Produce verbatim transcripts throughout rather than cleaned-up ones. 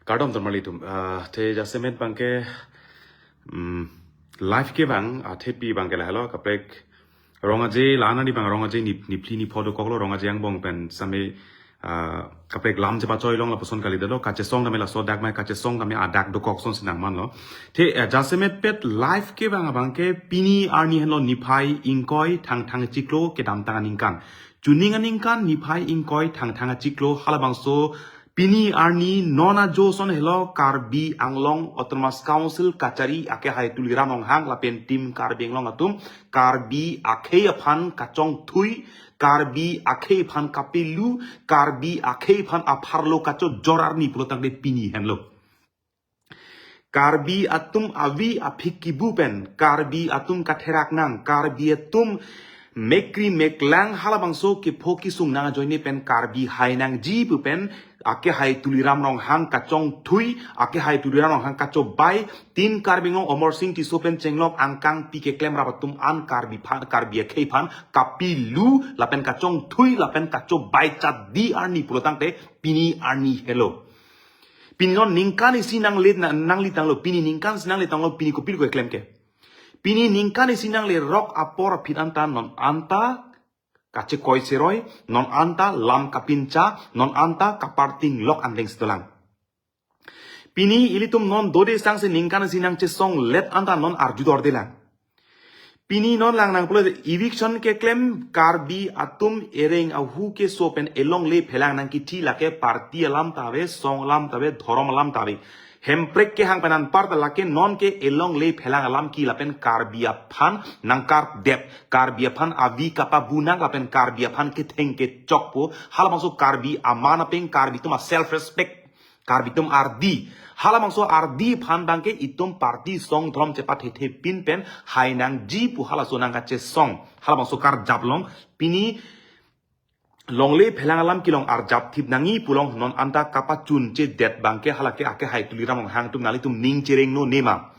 Kardom tonmarli atum. Ah, te jasemet abangke, mm, live kevang, ah, thepi abangke lahelo, kaprek rong aje, la-an arni abang rong aje nip-, niphli nipho dokoklo, rong aje angbong pen same, ah, kaprek lam chepachoi long lapuson kalidet lo, kachesong tame laso dak mai kachesong tame adak dokok sonsi nangmanlo. Te, eh, jasemet pet live kevang abangke pini arni henlo niphai ingkoi Thangthang chiklo kedamtang aningkan. Chuning aningkan niphai ingkoi Thangthang chiklo halabangso pini arni non ajo ason helo Karbi Anglong Autonomous Council kachari akehai Tuliram Ronghang lapen Team Karbi Anglong atum Karbi akhei aphan kachongthui, Karbi akhei aphan kapelu, Karbi akhei aphan apharlo kachojor arni pulotangte pini henlo. Karbi atum avi aphik kibu pen, Karbi atum katherak nang, Karbi atum mekri meklang halabangso kepho kesung nang ajoine pen Karbi hai nangji pu pen akehai Tuliram Ronghang kachongthui, akehai Tuliram Ronghang kachobai, Team Karbi Anglong Amarsing Tisso pen chenglok angkang pi keklem rap atum an Karbi aphan, Karbi akhei aphan kapelu lapen kachongthui lapen kachobai chadi arni pulotangte pini arni helo. Pini non ningkan isi nangle, na-, nanglitanglo, pini ningkan isi nanglitanglo, pini kopilo keklem ke. Pini ningkan isi nanglerok apor aphi anta non anta kachekoi cheroi, non anta lam kapincha, non anta kaparting lok andeng si dolang. Pini ilitum non dode sangse ningkan isi nangchesonglet anta non arjudordelang. Pini non lang nangpulo eviction keklem Karbi atum ereng ahu keso pen elongle phelang nangkithi lake party alam ta ave, song alam ta ave, dhorom alam ta ave. Hemprek kehang pen anparta lake nonke elongle phelang alam ki lapen Karbi aphan nangkardet, Karbi aphan avi kapabu nang lapen Karbi aphan ketheng kechok pu, halabangso Karbi aman apeng Karbi atum a self respect, Karbi atum ardi. Halabangso ardi aphan abangke itum party song dhorom chepathethe pin pen hai nangji pu halaso nangkachesong. Halabangso karjap along pini longle phelang alam kelong arjap thip nangji pu along non anta kapachunchedet abangke halake akehai Tuliram Ronghang atum nanglitum ning cherengno nema.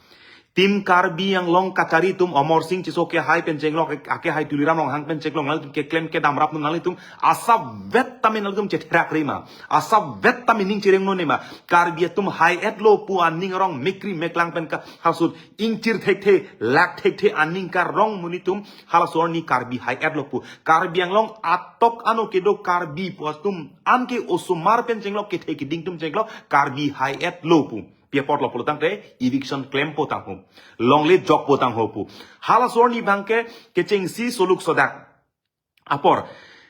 Team Karbi Anglong kachari atum Amarsing Tisso kehai pen chenglok, akehai Tuliram Ronghang pen chenglok nanglitum keklem kedam rap nanglitum asap vet tame nanglitum chetherak rema. Asap vet tame ning cherengno nema. Karbi atum hai-etlo pu aning arong mekri meklang pen ka hasut ingchir thekthe, lak thekthe aning karong monit atum halaso arni Karbi hai-etlo pu. Karbi Anglong atok ano kedo Karbi pu atum anke osomar pen chenglok kethe keding atum chenglok Karbi hai-etlo pu. Pi apotlo pulotangte eviction klempo tangho. Longle jokpo tangho pu. Halaso arni abangke kechengsi soluk sodak. Apor,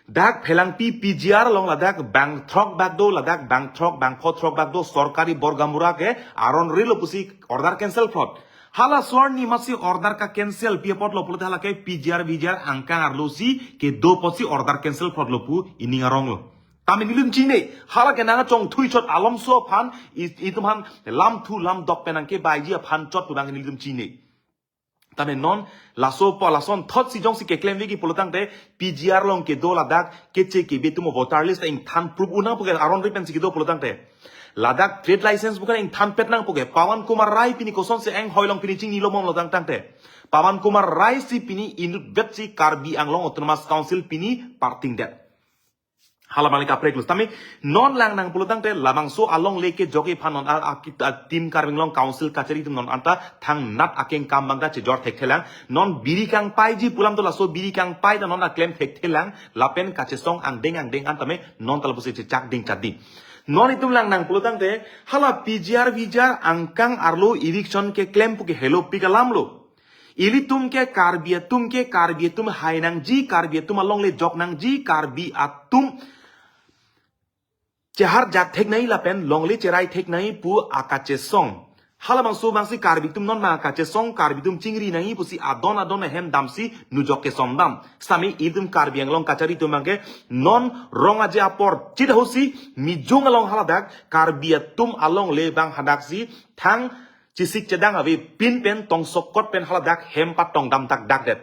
dak Phelangpi P G R along ladak bang throk bak do, ladak bang throk bang pho throk bak do, sorkari bor gaonbura ke aron rilo pusi order cancel plot. Halaso arni masi order kacancel pi apotlo pulote halake P G R V G R angkang arlo si kedo apotsi order cancel plotlo pu ining aronglo. Tame nelitum chine, halake nangchongthui chot alomso aphan, i-, itum aphan lamthu lamdok pen nangkebaiji aphan chot pu abang nelitum chine. Tame non laso po lason thotsi jongsi keklem veki pulotangte P G R along kedo ladak keche kebe atum voter list ingthan proof un nangpo ke aron ri pensi kedo pulotangte. Ladak trade license bukan ingthan pet nangpo ke. Pawan Kumar Rai pini kosonsi enghoi along pini chingnilo momlo tangtangte. Pawan Kumar Rai si pini inutvetsi Karbi Anglong Autonomous Council pini partingdet. Hala abang le kaprek lus. Tame non lang nangpulotangte labangso alongle kejok aphan non a, a, kit-, a, Team Karbi Anglong Council kachari atum non anta thangnat akengkam abang ta chejor thekthelang. Non biri kangpaiji pu alam do laso biri kangpai ta non aklem thekthelang. Lapen kachesong angdeng angdeng an tame non ta lapusi chechak ding chadi. Non itum lang nangpulotangte hala P G R V G R angkang arlo eviction keklem pu ke helopik alamlo. Ilitum ke Karbi atum ke Karbi atum hai nangji, Karbi atum alongle jok nangji, Karbi atum cheharjak thek nangji lapen longle cherai thek nangji pu akachesong. Halabangso abangsi Karbi atum non ma akachesong, Karbi atum chingri nangji pusi adon adon ahem damsi nujok kesom dam. Sami itum Karbi Anglong kachari atum abangke non rong aje apor chit ahosi Mijung along haladak Karbi atum alongle abang hadaksi thang chisik chedang ave pin pen tongsokot pen haladak hem patong dam dak dak det.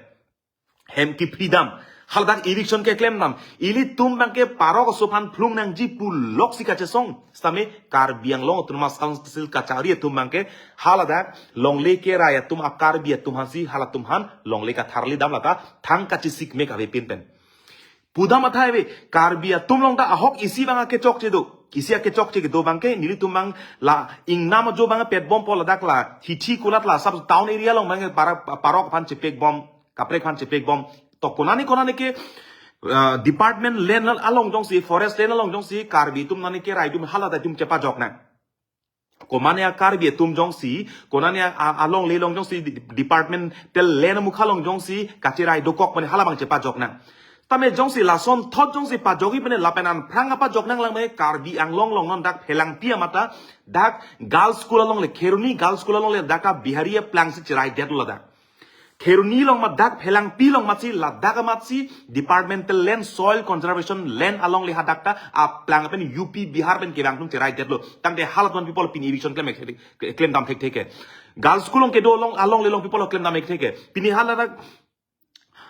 Hem kiphri dam. Haladak eviction keklem dam. Ilitum abangke parok aso aphan phlung nangji pu loksi kachesong. Sitame Karbi Anglong Autonomous Council kachari atum abangke haladak longle kerai atum a Karbi atum aphansi halatum aphan longle katharli dam lata thang kachisik mek ave pin pen. Pudam athai ave Karbi atum along ta ahok isi abang akechokche do. Isi akechokche kedo abangke, nelitum abang la ingnam ajo abang petbompo ladak la, hithi kulat la, sub town area along abang para, parok aphan chepekbom, kaprek aphan chepekbom. To konane konane ke, uh, department land along jongsi, forest land along jongsi, Karbi atum nane kerai atum hala ta atum chepajok nang. Komane a Karbi atum jongsi, konane a, a, alongle along jongsi, de-, departmental land amukha along jongsi, kacherai dokok mane hala abang chepajok nang. Tame jongsi lason thot jongsi pajokji pene lapen anphrang kapajok nanglang mane Karbi Anglong along non dak Phelangpi amat ta dak girls school alongle, Kheroni girls school alongle dak ta Bihari aplang si cherai detlo ladak. Kheroni along amat dak Phelangpi along amatsi ladak amatsi departmental land, soil conservation land alongle hadak ta aplang pen U P Bihar pen kevang atum cherai detlo. Tangte hala atum people pini eviction klem, klem dam thekthe ke. Girls school along kedo along alongle along people klem dam thekthe ke. Pini hala dak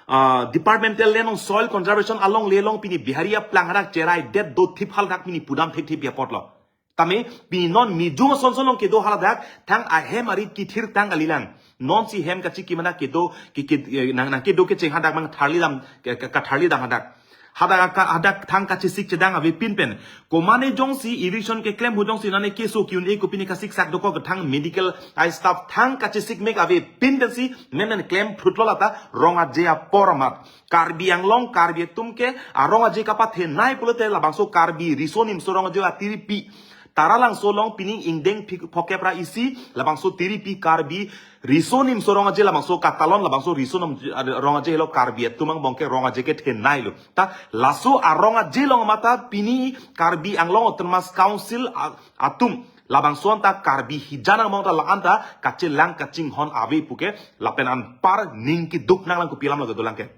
ah, departmental land along soil conservation alongle along pini Bihari aplang hadak cherai det dothip hala dak pini pudam thekthip apotlo. Tame pini non mijung ason son along kedo hala dak thang ahem arit kithir tang kalilang. Nonsi hem kachikim adak kedo ke, ke, eh, nang, nang kedo kecheng hadak abang tharli dam ke, ke, katharli dam hadak. Hadak ka, hadak thang kachesik chedang avepin pen. Komane jongsi eviction keklem hu jongsi nane keso ki-un-e ko pini kasiksak dokok thang medical ai staff thang kachesik mek avepin pensi menen klem phrutlo lata rong aje apor amat. Karbi Anglong, Karbi atum ke arong aje kapathenei pulote labangso Karbi riso nimso rong aje atiripi. Taralangso along pini ingdeng phik-, phokep ra isi labangso tiripi Karbi riso nimso rong aje labangso katalon labangso riso nam-, rong aje helo Karbi atum angbong ke rong aje kethenei lo. Ta laso arong aje along amat ta pini Karbi Anglong Autonomous Council a-, atum labangso anta Karbi hijan angbong ta la anta kachelang kachinghon ave puke lapen anpar ning keduk nanglang kopi alam lo kedolang ke.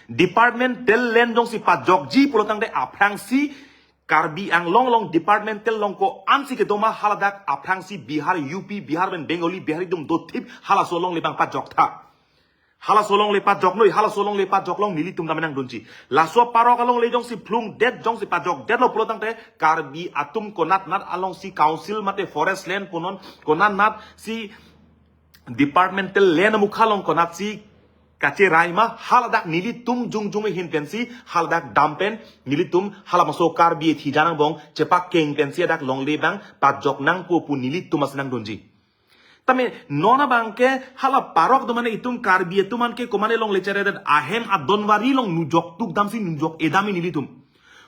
Departmental land jongsi pajokji pulo tangte aphrangsi Karbi Anglong along departmental along ko-ansi kedo ma hala dak aphrangsi Bihar, U P, Bihar pen Bengali, Bihari atum dothip halaso alongle abang pajok tha. Halaso alongle pajok noi, halaso alongle pajok along nelitum ta menang dunji. Laso parok alongle jongsi phlung det jongsi pajok detlo pulo tangte Karbi atum konat nat alongsi council mate forest land punon konat nat si departmental land amukha along konatsi kacherai ma hala dak nelitum jongjong ahin pensi hala dak dam pen nelitum halabangso Karbi athijan angbong chepakeng pensi dak longle abang pajok nangpo pu nelitum asi nang dunji. Tame non abang ke hala parok do mane itum Karbi atum an ke komane longle cherai det ahem adonwari along nujok tuk damsi nujok edam nelitum.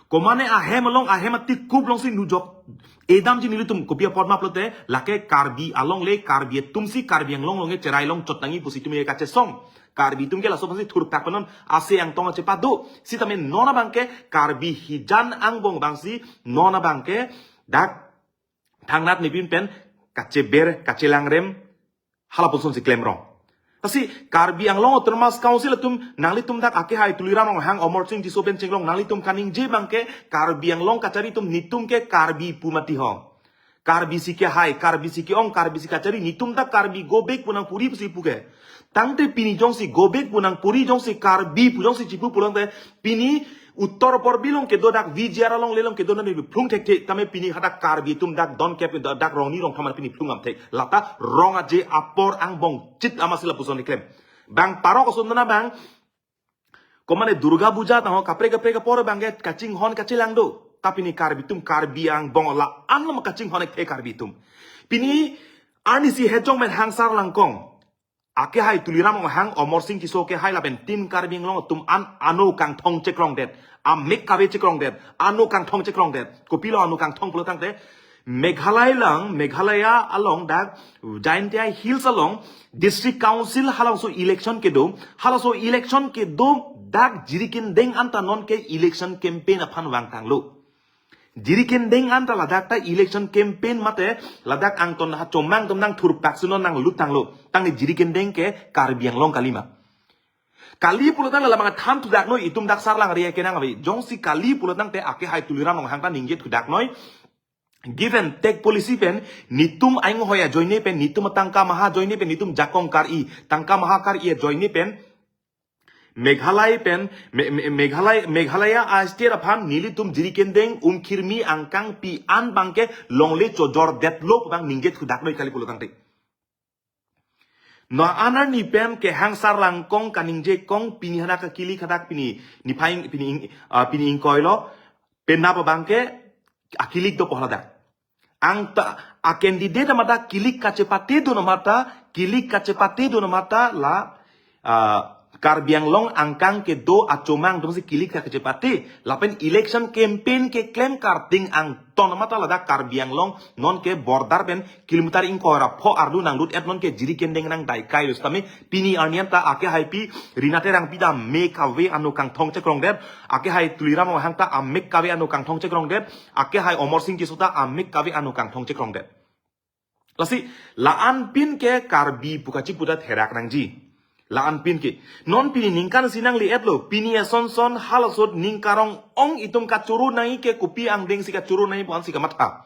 Komane ahem along ahem atikup alongsi nujok edamji nelitum kopi apot ma pulote lake Karbi alongle Karbi atumsi Karbi Anglong along cherai longchot nangji pusi itum ke kachesong. Karbi atum ke laso abangsi thurthak penon ase angtong achepado. Sitame non abang ke Karbi hijan angbong abangsi non abang ke dak thangnat nepin pen kacheber kachelangrem hala puson si klem rong. Lasi Karbi Anglong Autonomous Council atum nanglitum dak akehai Tuliram Ronghang, Amarsing Tisso pen chenglong nanglitum kaningje abang ke Karbi Anglong kachari atum netum ke Karbi pu mati ho. Karbi si kehai, Karbi si ke-ong, Karbi si kachari, netum dak Karbi go back pu nangpuri pusi pu ke. Tangte pini jongsi go back pu nangpuri jongsi Karbi pu jongsi chipu pulote pini Uttor Borbil along kedo dak V G R alongle along kedo nani phlung thekthe tame pini hadak Karbi atum dak don kep dak rongni rongthom an pini phlung am thek. Lata rong aje apor angbong chit amatsi lapuson keklem. Bang parok ason na bang komane Durga Puja tangho kaprek kaprek apor abang ke kachinghon kachelang do. Ta pini Karbi atum Karbi angbong la an ma kachinghon thekthe Karbi atum. Pini arnisi hejong men hangsar langkong. Akehai Tuliram Ronghang, Amarsing Tisso kehai lapen team Karbi Anglong atum an ano kangthong chekrong det. Amek kave chekrong det. Ano kangthong chekrong det. Kopilo ano kangthong pulo tangte Meghalaya lang, Meghalaya along dak Jaintia Hills along District Council halangso election kedo. Halaso election kedo dak Jirikindeng anta non ke election campaign aphan vangtanglo. Jirikindeng anta ladak ta election campaign mate ladak angton ha chomang tom nang thurpak sunon nang lutanglo. Tangte Jirikindeng ke Karbi Anglong kalima. Kali pulo tangte labang than thudak noi itum dak Sarlangri akenang ave. Jongsi kali pulo tangte akehai Tuliram Ronghang ta ningje thudak noi. Give and take policy pen netum ainghoi ajoine pen netum tangka maha ajoine pen netum jakong kar-i. Tangka maha kar-i ajoine pen Meghalaya pen, Me-, Me-, Meghalaya, Meghalaya a state aphan nelitum Jirikindeng Umkhirmi angkang pi an abang ke longle chojor detlo abang ningje thudak noi kali pulo tangte. Non arni pen ke hangsar langkong kaningje kong pini hadak kili hadak pini niphai pini ing-, ah, pini ingkoi lo penap abang ke akilik dopo haladak. Angta a candidate amat ta kilik kachepate do amat ta, kilik kachepate do amat ta la, ah, Karbi Anglong angkang kedo achomang atum si kilik kachepate, lapen election campaign keklem karting angton amat ta ladak Karbi Anglong non ke border pen kilometer ingkoi ra pho arlu nanglut et non ke jiri kendeng nangdai kai lo sitame pini arni anta ake hai pi Rina Terangpi ta mek kave ano kangthong chekrong det, ake hai Tuliram Ronghang ta amek kave ano kangthong chekrong det, ake hai Amarsing Tisso ta amek kave ano kangthong chekrong det. Lasi, la-an pin ke Karbi pu kachipu ta therak nangji. La-an pin ke. Non pini ningkan si nangle-et lo. Pini ason son halaso ning karong-ong itum kachoro nangji ke kopi angdeng si kachoro nangji pu an si kamatha.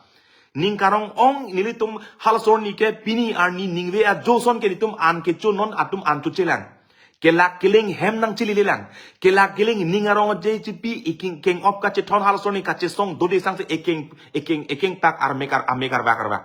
Ning karong-ong nelitum halaso arni ke pini arni ningve ajo ason ke nelitum an kecho non atum an chochelang. Kelak keling hem nangchilile lang. Kelak keling ning arong aje chipi iking keng op kachethon halaso arni kachesong dode sangse ekeng, ekeng, ekeng tak armek ar, amek arvak arvak.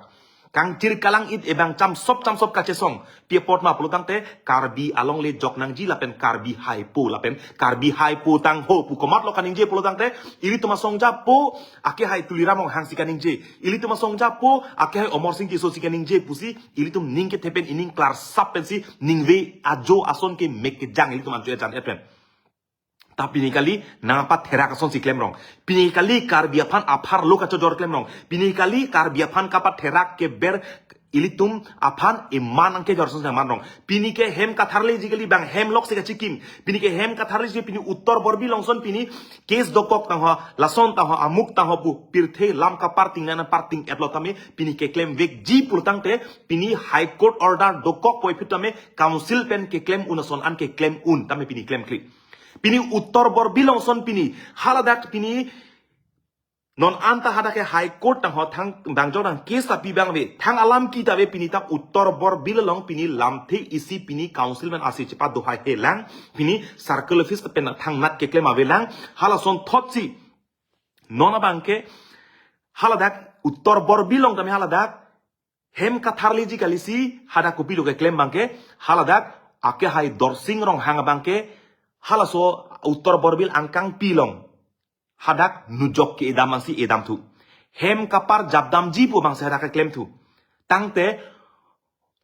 Kangchir kalang-it ebang chamsop chamsop kachesong. Pi apot ma pulo tangte Karbi alongle jok nangji lapen Karbi haipo lapen Karbi haipo tangho pu komatlo kaningje pulo tangte ilitum asong japo ake hai Tuliram Ronghang si kaningje. Ilitum asong japo ake hai Amarsing Tisso si kaningje pusi ilitum ning kethepen ining klarsap pensi ningve ajo ason ke mek kejang ilitum ancho ejan et pen. Ta pini kali nangpatherak ason si klemrong. Pini kali Karbi aphan apharlo kachojor klemrong. Pini kali Karbi aphan kapatherak keber ilitum aphan iman angkejor ason si manrong. Pini ke hem katharleji kali bang hem lok si kachikim. Pini ke hem katharleji pini Uttar Borbil along ason pini case dokok tangho, lason tangho, amuk tangho pu pirthe lam kaparting nana parting-et lo tame pini keklemvekji pulo tangte pini High Court order dokok poi phit tame council pen keklem un ason an keklem un tame pini klemkle. Pini Uttar Borbil along ason pini haladak pini non anta hadak ke High Court tangho thang dangjok nang case ta pi bang ave thang alam ki ta ave pini ta Uttar Borbil along pini lamthe isi pini council pen ase chepa dohai helang pini circle office pen thangnat keklem avelang halason thotsi non abang ke haladak Uttar Borbil along tame haladak hem katharleji kali si hadak kopilo keklem abang ke haladak ake hai Dorsing Ronghang abang ke halaso Uttar Borbil angkang pi along hadak nujok ke-edam ansi edamthu. Hem kapar japdamji pu abang si hadak keklem thu. Tangte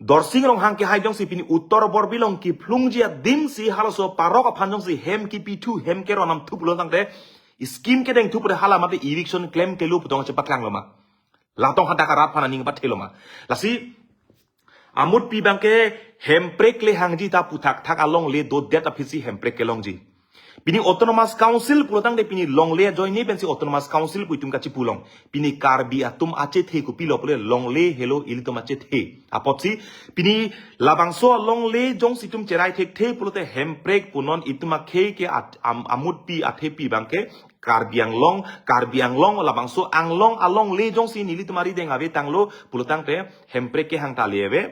Dorsing Ronghang ke hai jongsi pini Uttar Borbil along kiphlungji adim si halaso parok aphan jongsi hem kipithu hem keronamthu pulo tangte scheme kedengthu pura hala mate eviction klemkle lo pu tong chepaklanglo ma. Latong hadak arat aphan aning pathelo ma. Lasi amut pi abang ke hemprek le hangji ta puthak thak alongle dodet aphisi hemprek kelongji. Pini Autonomous Council pulo tangte pini longle ajoine pensi Autonomous Council pu itum kachipulong. Pini Karbi atum achethe kopilo pule longle helo ilitum achethe. Apotsi pini labangso alongle jongsi itum cherai thekthe pulote hemprek pu non itum akhei ke at-, am-, amut pi athe pi abang ke Karbi Anglong, Karbi Anglong labangso Anglong alongle jongsi nelitum arideng ave tanglo pulo tangte hemprek kehang ta le ave.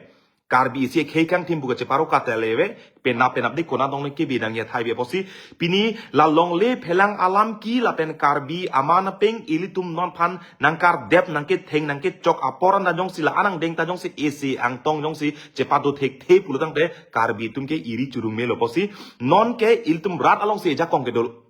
Karbi isi khei kangthim pu kacheparo kata le ave. Penap penap de kona dong le kebi dang ya thai be apotsi. Pini la longle phelang alam ki lapen Karbi aman apeng ilitum non aphan nangkardep nangketheng nangkechok apor anta jongsi la-an angdeng ta jongsi ese angtong jongsi chepado thekthe pulo tangte Karbi atum ke iri churu melo apotsi. Non ke ilitum rat alongsi ejakong kedolo.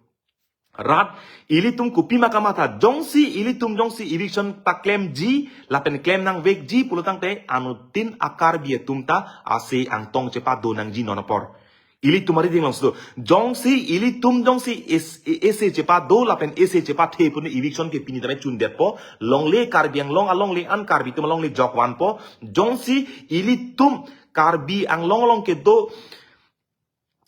Rat, ilitum kopi ma kamatha, jongsi ilitum jongsi eviction paklemji, lapen klem nangvekji pulo tangte, anuttin a-Karbi atum ta ase angtong chepado nangji non apor. Ilitum arideng alongsi do. Jongsi ilitum jongsi es-, e-, ese chepado lapen ese chepathe pune eviction ke pini tame chundetpo. Longle Karbi Anglong alongle an Karbi atum alongle jokvanpo. Jongsi ilitum Karbi Anglong along kedo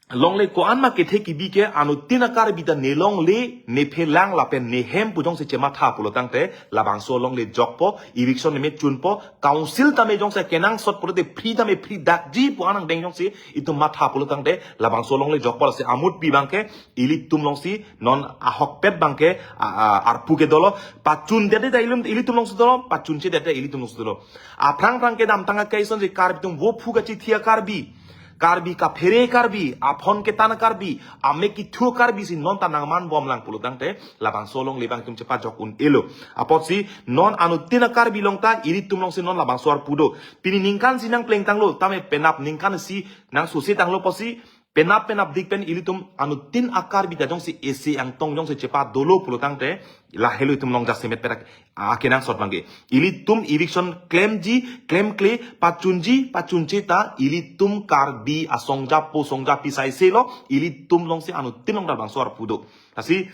longle ko-an ma kethe kebi ke anuttin a-Karbi ta ne longle, ne phelang lapen ne hem pu jongsi chematha pulo tangte labangso alongle jokpo, eviction ne me chunpo, council tame jongsi kenangsot pulote free tame free dakji pu an angdeng jongsi itum matha pulo tangte labangso alongle jokpo. Lasi amut pi abang ke ilitum alongsi non ahokpet abang ke a, a, arpu kedolo, pachundet ta ilitum, ilitum alongsi dolo, pachunchedet ta ilitum alongsi dolo. Aphrang phrang kedamtang akai asonsi Karbi atum vo phu kachithi a-Karbi, Karbi kaphere Karbi, aphone ketan a-Karbi, amek kethu a-Karbi si non ta nangmanbomlang pulo tangte labangso alongle abang itum chepajok un-elo. Apotsi non anuttin a-Karbi along ta ilitum alongsi non labangso arpu do. Pini ningkan si nangpleng tanglo, tame penap ningkan si nangsusi tanglo apotsi Penap penapdik pen ilitum anuttin a-Karbi ta jongsi isi angtong jongsi chepa dolo pulo tangte, lahelo itum along jasemet perak akenangsot abangke. Ilitum eviction klemji, klemkle, pachunji, pachunche ta, ilitum Karbi asongjapo songjapi saiselo, ilitum alongsi anuttin along labangso arpu do. Lasi,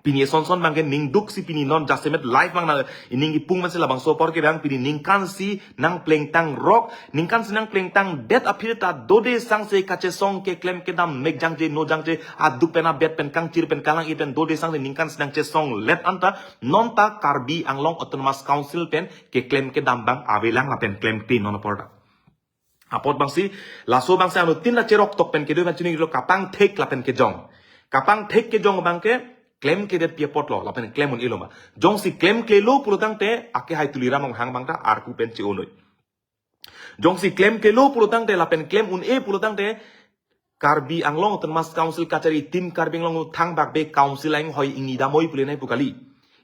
pini eson son abangke ningduk si pini non jasemet live abang na ining ipung masi labangso apor kedang pini ningkan si nangplengtang rok, ningkan si nangplengtang det aphi ta dode sangse kachesong keklem kedam mek jangje no jangje aduk pen abet pen kangchir pen kalang-i pen dode sangse ningkan si nangchesonglet anta non ta Karbi Anglong Autonomous Council pen keklem kedam abang avelang lapen klemkle non apor ta. Apot abangsi, laso abangsi anuttin la cherok tok pen kedo abang chini lo kapangthek lapen kejong. Kapangthek kejong abangke klemkledet pi apotlo, lapen klem un-elo ma. Jongsi klemklelo pulo tangte, akehai Tuliram Ronghang abang ta arpu pen che-onoi. Jongsi klemklelo pulo tangte, lapen klem un-e pulo tangte, Karbi Anglong Autonomous Council kachari tim Karbi Anglong thangbak be council ainghoi ingni damnoi pule nai pu kali.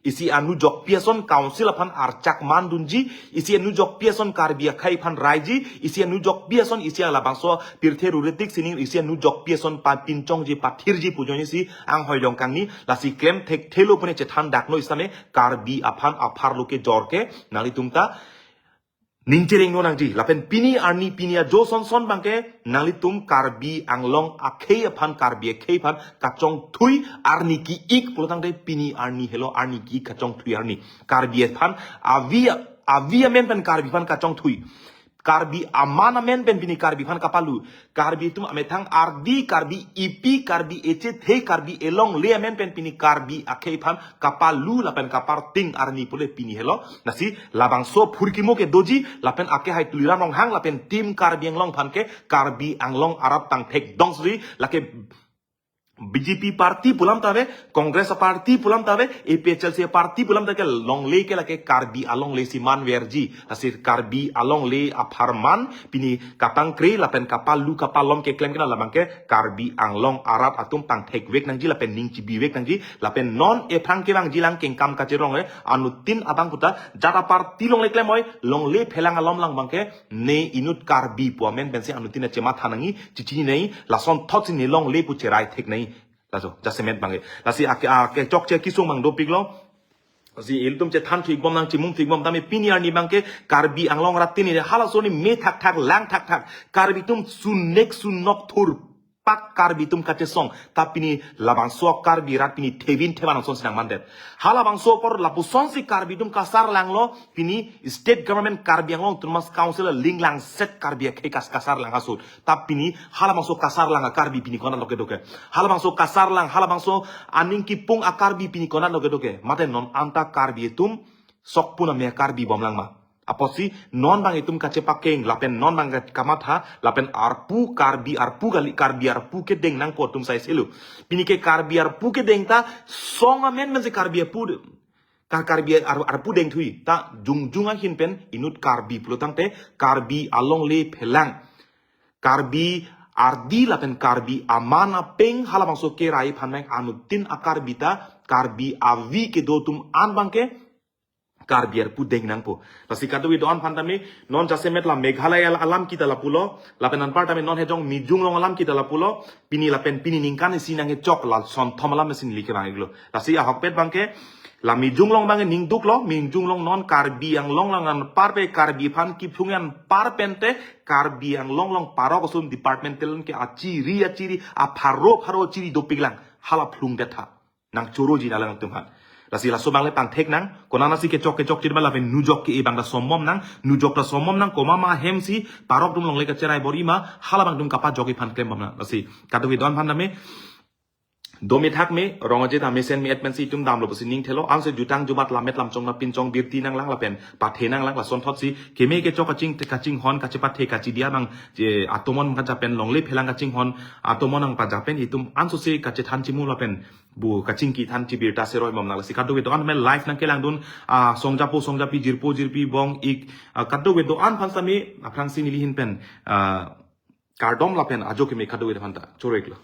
Isi anujokpi ason council aphan archak mandunji, isi anujokpi ason Karbi akhei aphan raiji, isi anujokpi ason isi alabangso pirthe ruritik sining isi anujokpi ason pa pinchongji pathirji pu ajoine si anghoi jong kangni, lasi klemthekthelo pune chethan dakno isame Karbi aphan apharlo kejor ke nanglitum ta ning chereng no nangji, lapen pini arni pini ajo son son abangke nanglitum Karbi Anglong akhei aphan Karbi akhei aphan kachongthui arni ki-ik pulo tangte pini arni helo arni ki-ik kachongthui arni. Karbi aphan avi avi amen pen Karbi aphan kachongthui. Karbi aman amen pen pini Karbi aphan kapalu. Karbi atum amethang ardi, Karbi epi, Karbi echethe, Karbi elongle amen pen pini Karbi akhei aphan kapalu lapen kaparting arni pule pini helo. Lasi labangso phurkimo kedoji lapen akehai Tuliram Ronghang lapen tim Karbi Anglong aphan ke Karbi Anglong arat tangthek dongsi lake B J P party pu alam ta ave, Congress party pu alam ta ave, A P H L C party pu alam ta ke longle ke lake Karbi alongle si manverji. Lasi Karbi alongle apharman pini kapangkre lapen kapalu kapalom keklem kena labangke Karbi Anglong arat atum tangthekvek nangji lapen ning chibivek nangji lapen non ephrang kevangji lang kengkam kacherong le anuttin abang puta jat aparty longle klemnoi longle phelang alom lang abangke ne inut Karbi pu amen pensi anuttin chematha nangji, chichini nangji, lasonthotsi ne longle pu cherai thek nangji. Laso jasemet abangke. Lasi ake, ake chokche kesung abang dopiklo. Si ilitum chethan thikbom nang chimung thikbom tame pini arni abangke Karbi Anglong rat tini halaso ni me thakthak lang thakthak. Karbi atum sunek sunok thurpak Karbi atum kachesong. Ta pini labangso Karbi rat pini thevin thevan ason si nangmandet. Halabangso apor lapusonsi Karbi atum kasarlanglo pini state government Karbi Anglong Autonomous Council linglang set Karbi akhei kas kasarlang asut. Ta pini halabangso kasarlang a-Karbi pini konatlo kedo ke. Halabangso kasarlang, halabangso aning kipung a-Karbi pini konatlo kedo ke. Mate non anta Karbi atum sokpun ame a-Karbi bomlang ma. Apotsi non abang itum kachepakeng, lapen non abang kamatha, lapen arpu Karbi arpu kali, Karbi arpu kedeng nangpo atum saiselo. Pini ke Karbi arpu kedeng ta song amen mensi Karbi arpu de-, Ka-, Karbi ar-, arpu dengthui ta jongjong ahin pen inut Karbi pulo tangte Karbi alongle phelang. Karbi ardi lapen Karbi aman apeng halabangso kerai aphan meng anuttin a-Karbi ta Karbi avi kedo atum an abangke Karbi arpu deng nangpo. Lasi kadokave do-an aphan tame non jasemet la Meghalaya alam kita lapulo, lapen anpar tame non hejong Mijung Long alam kita lapulo, pini lapen pini ningkan isi nangkechok lasonthom alam isi neli kevang-iklo. Lasi ahokpet abangke la Mijung Long abangke ningduklo, Mijung Long non Karbi Anglong lang anpar pe Karbi aphan kiphlung anpar pente Karbi Anglong along parok ason department telon ke achiri achiri apharo pharo chiri dopiklang hala phlung detha. Nangchoroji nanglang atum aphan. Lasi laso abang le pangthek nang, konatsi kechok kechok chiri abang lapen nujok ke-e abang ta sombom nang, nujok ta sombom nang, komat ma ahem si parok atum longle kacherai bor-i ma, halabang atum kapajok-i aphan klembom nang. Lasi kadokave do-an aphan tame, dome thakme, rong aje ta mesen me-et pensi itum damlo pusi ning thelo, ansi jutang jubat lammet lamchong ta pinchong birti nanglang lapen pathe nanglang lasonthotsi, keme kechok kaching, kachinghon, kachepathe, kachidi abang, je atomon kajapen longle phelang kachinghon, atomon nangpajapen itum ansose kachethan chimu lapen bu kachingki than chibirta seroi bom nang. Lasi kadokave do-an me live nangkelangdun, ah, songjapo songjapi jirpo jirpi bong-ik, ah, kadokave do-an aphan tame aphrangsi neli ahin pen, ah, kardom lapen ajo keme kadokave aphan ta choro-iklo.